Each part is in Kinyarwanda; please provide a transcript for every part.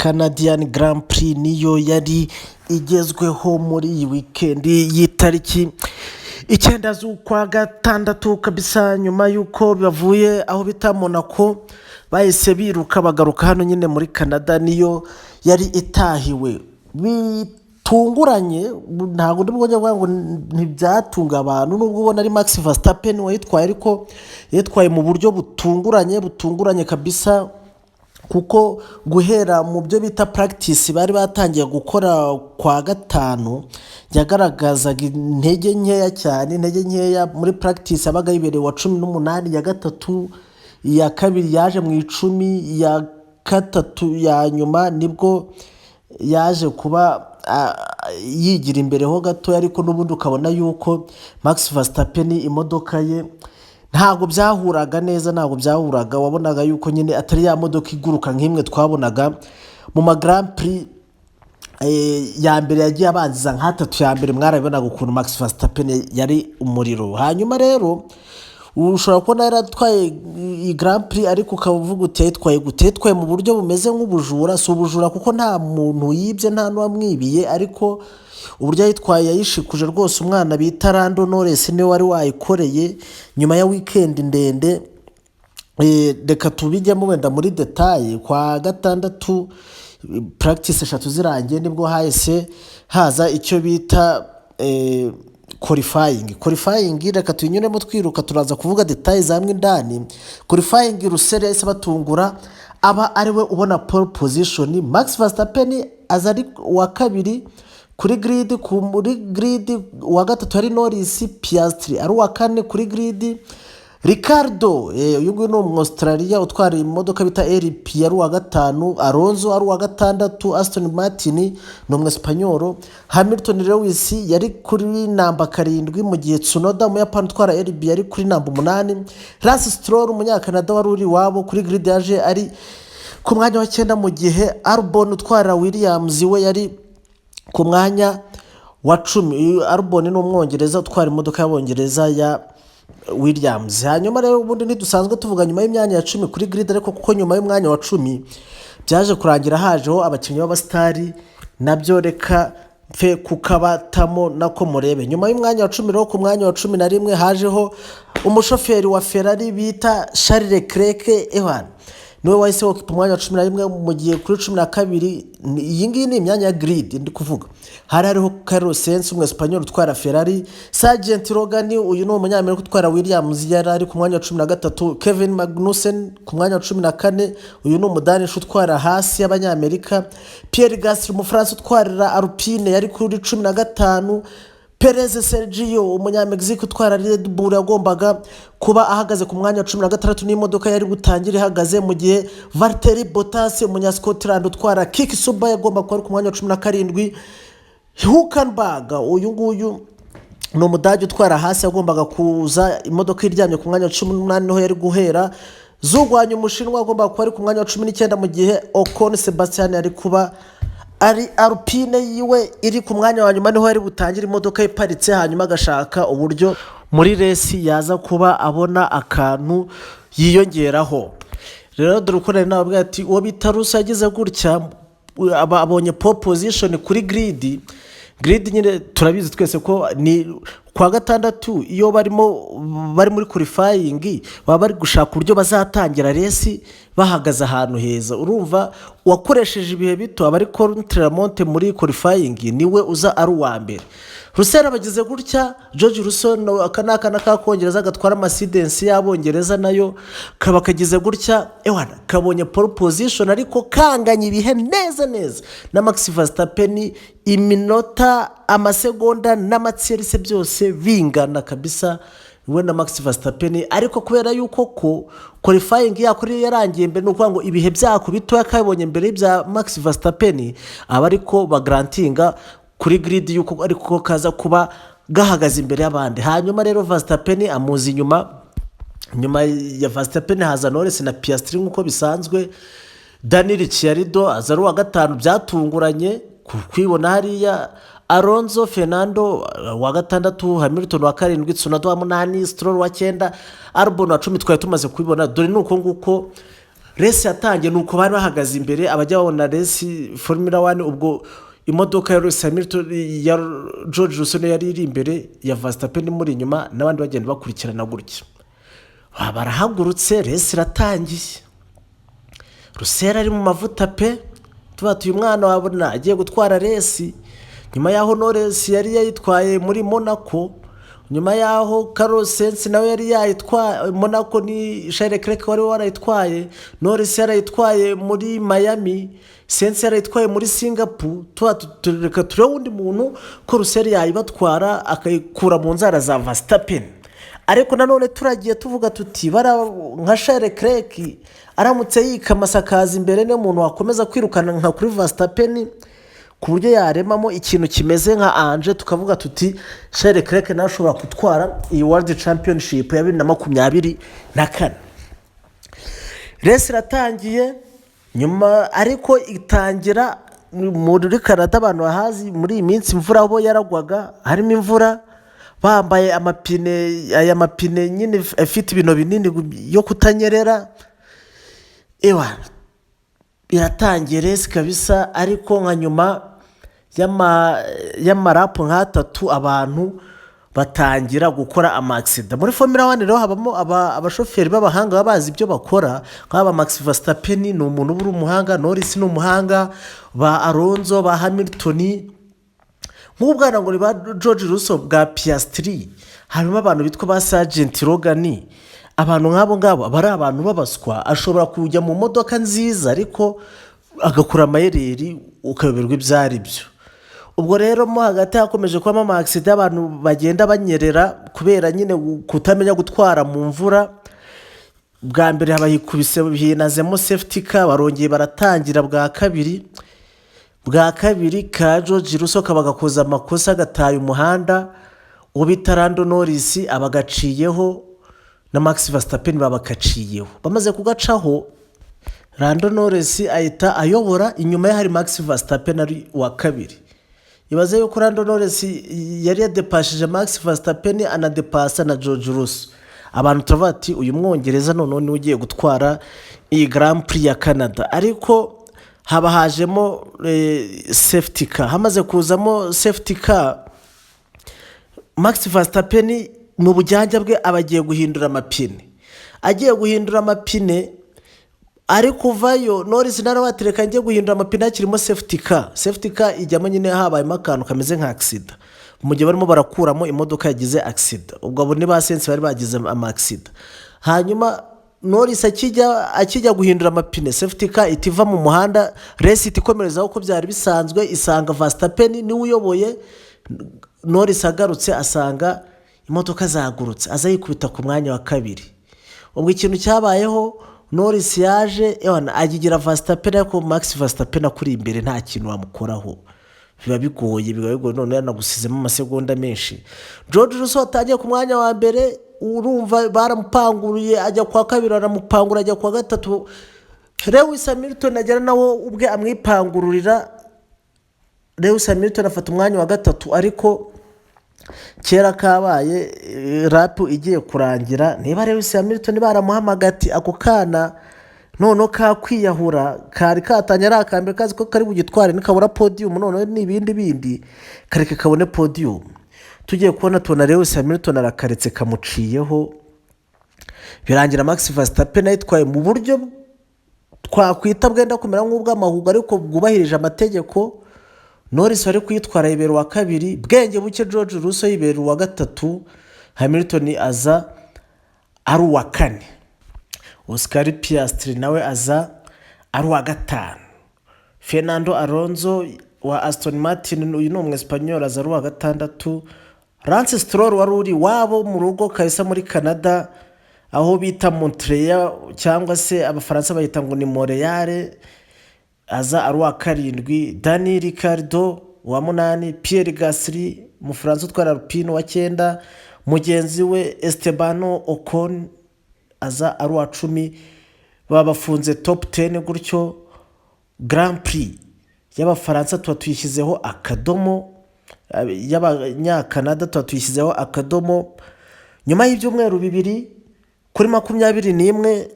Canadian Grand Prix niyo yari igezweho muri iyi weekend y'itariki 9 z'ukwa gatandatu kabisa. Nyuma y'uko bavuye aho bita Monaco, bahise biruka bagaruka hano nyine muri Canada, niyo yari itahiwe bitunguranye. Ntabwo ndi bwongere kuvuga ngo ntibyatunga abantu, nubwo ubona ari Max Verstappen wayitwaye, ariko yitwaye mu buryo butunguranye, butunguranye kabisa, kuko guhera mu byo bita practice bari batangiye gukora kwa gatanu, yagaragazaga intege nkeya cyane, intege nkeya. Muri practice yabaga yibereye wa 18, iya gatatu, iya kabiri yaje mu 10, iya gatatu ya nyuma nibwo yaje kuba yigira imbere ho gatoya, ariko n'ubundi ukabona yuko Max Verstappen imodoka ye ntabwo byahuraga neza, ntabwo byahuraga. Wabonaga yuko nyine atari ya modoka iguruka nk'imwe twabonaga mu ma Grand Prix ya mbere yagiye abanziza nk'atatu ya mbere. Mwarabibonaga ukuntu Max Verstappen yari umuriro. Hanyuma rero ushobora kubona yaratwaye iyi Grand Prix, ariko ukaba uvuga uti: "Yayitwaye gute?" Yayitwaye mu buryo bumeze nk'ubujura. Si ubujura kuko nta muntu yibye, nta n'uwamwibiye, ariko uburyo yayitwaye yayishikuje rwose. Umwana bita Lando Norris niwe wari wayikoreye nyuma ya weekend ndende. Reka tubijyemo wenda muri détails. Kwa gatandatu, practice eshatu zirangiye, nibwo hahise haza icyo bita qualifying. Qualifying reka tuyinyuremo twiruka, turaza kuvuga détails zamwe indani. Qualifying, Russell yahise batungura, aba ariwe ubona pole position. Max Verstappen aza ari uwa kabiri kuri grid. Muri grid uwa gatatu hari Norris, Piastri ari uwa kane kuri grid, Ricciardo, uyu nguyu ni Umwositarariya utwara imodoka bita RB, ari uwa gatanu, Alonso ari uwa gatandatu, Aston Martin, ni Umwesipanyoro, Hamilton Lewis yari kuri namba 7, mu gihe Tsunoda, Umuyapani utwara RB, yari kuri namba 8. Lance Stroll, Umunyakanada wari uri iwabo, kuri grid yaje ari ku mwanya wa 9, mu gihe Albon utwara Williams we yari ku mwanya wa 10. Albon ni Umwongereza utwara imodoka y'Abongereza ya Williams. Hanyuma rero ubundi ntidusanzwe tuvuga nyuma y'imyanya ya 10 kuri grid, ariko kuko nyuma y'umwanya wa 10 byaje kurangira hajeho abakinnyi b'abasitari, nabyo reka mfe kukabatamo nako murebe. Nyuma y'umwanya wa 10 rero, ku mwanya wa 11 hajeho umushoferi wa Ferrari bita Charles Leclerc. Ewan niwe wahise ku mwanya wa 11, mu gihe kuri 12, iyi ngiyi ni imyanya ya grid ndi kuvuga, hari hariho Carlos Sainz, Umwesipanyoli utwara Ferrari. Sargeant Logan, uyu ni Umunyamerika utwara Williams, yari ari ku mwanya wa 13, Kevin Magnussen ku mwanya wa 14, uyu ni Umudanishi utwara Haas y'Abanyamerika, Pierre Gasly, Umufaransa utwarira Alpine, yari kuri 15, Perez Sergio, Umunyamegizike utwara Red Bull, yagombaga kuba ahagaze ku mwanya wa 16 n'imodoka yari butangira ihagaze, mu gihe Valtteri Bottas, Umunyasikotirandi utwara Kick Sauber, yagomba kuba ari ku mwanya wa 17. Hulkenberg, uyu nguyu ni Umudage utwara Haas, yagombaga kuza imodoka iryamye ku mwanya wa 18, niho yari guhera. Zhou Guanyu, Umushinwa, agomba kuba ari ku mwanya wa 19, mu gihe Ocon Sebastian yari kuba ari Alpine yiwe iri ku mwanya wa nyuma, niho yari butangire imodoka iparitse, hanyuma agashaka uburyo muri race yaza kuba abona akantu yiyongeraho. Rero dore uko nari nababwiye ati uwo bita Russell yagize gutya aba abonye pole position kuri grid. Grid nyine turabizi twese ko ni kuwa gatandatu, iyo barimo bari muri qualifying, baba bari gushaka uburyo bazatangira race bahagaze ahantu heza. Urumva uwakoresheje ibihe bito aba ari contre-la-montre muri qualifying, niwe uza ari uwa mbere. Russell abagize gutya, George Russell, aka ni akana k'Akongereza gatwara Mercedes y'Abongereza, nayo kaba kagize gutya, ewana kabonye pole position, ariko kanganya ibihe neza neza na Max Verstappen, iminota, amasegonda n'amatierces byose bingana kabisa we na Max Verstappen. Ariko kubera yuko ko qualifying yako ariyo yarangiye mbere, ni ukuvuga ngo ibihe byako bitoya kabonye mbere y'ibya Max Verstappen, aba ariko bagarantinga kuri grid yuko ariko kaza kuba gahagaze imbere y'abandi. Hanyuma rero Verstappen amuza inyuma. Nyuma ya Verstappen haza Norris na Piastri nk'uko bisanzwe. Daniel Ricciardo aza ari uwa gatanu, byatunguranye kwibona hariya. Alonso Fernando wa gatandatu, Hamilton wa karindwi, Tsunoda wa munani, Stroll wa cyenda, Albon wa 10, twari tumaze kubibona. Dore ni uko nguko. Race yatangiye ni uko bari bahagaze imbere. Abajya babona race Formula One, ubwo imodoka ya Lewis Hamilton, ya George Russell yari iri imbere ya Verstappen imuri inyuma, n'abandi bagenda bakurikirana gutya. Barahagurutse, race iratangiye. Russell ari mu mavuta pe. Tuba uyu mwana wabona agiye gutwara race nyuma y'aho Norris yari yayitwaye muri Monaco, nyuma y'aho Carlos Sainz nawe yari yayitwaye Monaco, ni Charles Leclerc wari warayitwaye. Norris yarayitwaye muri Miami, Sainz yarayitwaye muri Singapore. Tuba reka turebe undi muntu ko Russell yayibatwara akayikura mu nzara za Verstappen. Ariko nanone turagiye tuvuga tuti nka Charles Leclerc aramutse yikamasa akaza imbere, niyo muntu wakomeza kwirukana nka kuri Verstappen ku buryo yaremamo ikintu kimeze nka anje, tukavuga tuti Charles Leclerc nawe ashobora gutwara iyi World Championship ya 2024. Race iratangiye nyuma, ariko itangira muri Canada. Abantu bahazi, muri iyi minsi imvura bo yaragwaga, harimo imvura, bambaye amapine, aya mapine nyine afite ibintu binini yo kutanyerera. Ewa, iratangiye race kabisa, ariko nka nyuma y'ama lap nk'atatu abantu batangira gukora ama accident. Muri Formula One rero habamo abashoferi b'abahanga baba bazi ibyo bakora, nk'aba Max Verstappen ni umuntu uba uri umuhanga, Norris ni umuhanga, ba Alonso, ba Hamilton. Nk'ubu bwana ngo ni ba George Russell, bwa Piastri, harimo abantu bitwa ba Sargeant Logan. Abantu nk'abo ngabo aba ari abantu b'abaswa. Ashobora kujya mu modoka nziza ariko agakora ama erreur, ukayoberwa ibyo ari byo. Ubwo rero mo hagati hakomeje kubamo ama accident, abantu bagenda banyerera kubera nyine kutamenya gutwara mu mvura. Bwa mbere bayikubise hinazemo safety car, barongeye baratangira bwa kabiri. Bwa kabiri ka George Russell kaba gakoze amakosa, agataye umuhanda, uwo bita Lando Norris aba agaciyeho na Max Verstappen babakaciyeho. Bamaze kugacaho, Lando Norris ahita ayobora, inyuma ye hari Max Verstappen ari uwa kabiri. Ibaze yuko Lando Norris yari yadepashije Max Verstappen, anadepasa na George Russell. Abantu turavuga ati uyu Mwongereza noneho niwe ugiye gutwara iyi Grand Prix ya Canada. Ariko haba hajemo safety car. Hamaze kuzamo safety car, Max Verstappen mu bujyanja bwe aba agiye guhindura amapine. Agiye guhindura amapine, ari kuvayo, Norris nawe watereka njye guhindura amapine hakirimo safety car. Safety car ijyamo nyine habayemo akantu kameze nka accident, mu gihe barimo barakuramo imodoka yagize accident. Ubwo abo ni ba Sainz bari bagize ama accident. Hanyuma Norris akijya guhindura amapine, safety car ihita iva mu muhanda, race ihita ikomerezaho uko byari bisanzwe, isanga Verstappen niwe uyoboye. Norris agarutse asanga imodoka zagurutse, aza yikubita ku mwanya wa kabiri. Ubwo ikintu cyabayeho, Norris yaje agigira Verstappen, ariko Max Verstappen akuri imbere nta kintu wamukoraho, biba bigoye, biba bigoye. None yanagusizemo amasegonda menshi. George Russell watangiye ku mwanya wa mbere, urumva baramupanguriye ajya kwa kabiri, baramupangura ajya kwa gatatu. Lewis Hamilton agera nawe ubwe amwipangururira. Lewis Hamilton afata umwanya wa gatatu, ariko kera kabaye, lap igiye kurangira, niba Lewis Hamilton baramuhamagaye ati ako kana noneho kakwiyahura, kari katangiye ari akambere, kazi ko kari bugitware, nikabura podium noneho ni ibindi bindi, kareke kabone podium. Tugiye kubona tubona Lewis Hamilton arakaretse kamuciyeho, birangira Max Verstappen ayitwaye mu buryo twakwita bwenda kumera nk'ubw'amahugu ariko bwubahirije amategeko. Norris wari kuyitwara yibera uwa kabiri, bwenge buke George Russell yibera uwa gatatu, Hamilton aza ari uwa kane, Oscar Piastri nawe aza ari uwa gatanu, Fernando Alonso wa Aston Martin, uyu ni Umwesipanyoli, aza ari uwa gatandatu, Lance Stroll wari uri iwabo mu rugo kabisa muri Canada, aho bita Montreal cyangwa se Abafaransa bayita ngo ni Montreal, aza ari uwa karindwi, Dani Ricciardo uwa munani, Pierre Gasly, Umufaransa utwara Alpine, uwa cyenda, mugenzi we Esteban Ocon aza ari uwa 10. Baba bafunze top 10 gutyo. Grand Prix y'Abafaransa tuba tuyishyizeho akadomo, y'Abanyakanada tuba tuyishyizeho akadomo. Nyuma y'ibyumweru 2, kuri 21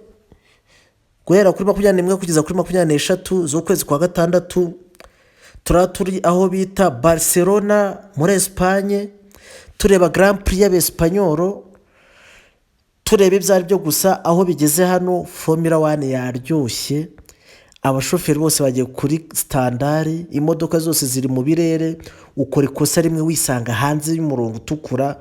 Guhera kuri 21 kugeza kuri 23 z'ukwezi kwa gatandatu, turaba turi aho bita Barcelona muri Esipanye, tureba Grand Prix y'Abesipanyoro, tureba ibyo ari byo. Gusa aho bigeze hano, Formula One yaryoshye, abashoferi bose bagiye kuri standard, imodoka zose ziri mu birere, ukora ikosa rimwe wisanga hanze y'umurongo utukura.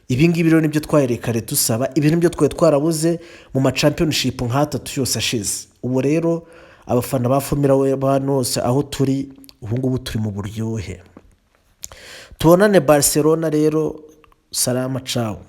Ibi ngibi rero nibyo twahereye kare dusaba, ibi nibyo twari twarabuze mu ma championship nk'atatu yose ashize. Ubu rero abafana ba Formula One bose aho turi ubu ngubu, turi mu buryohe. Tubonane Barcelona rero, salama, ciao.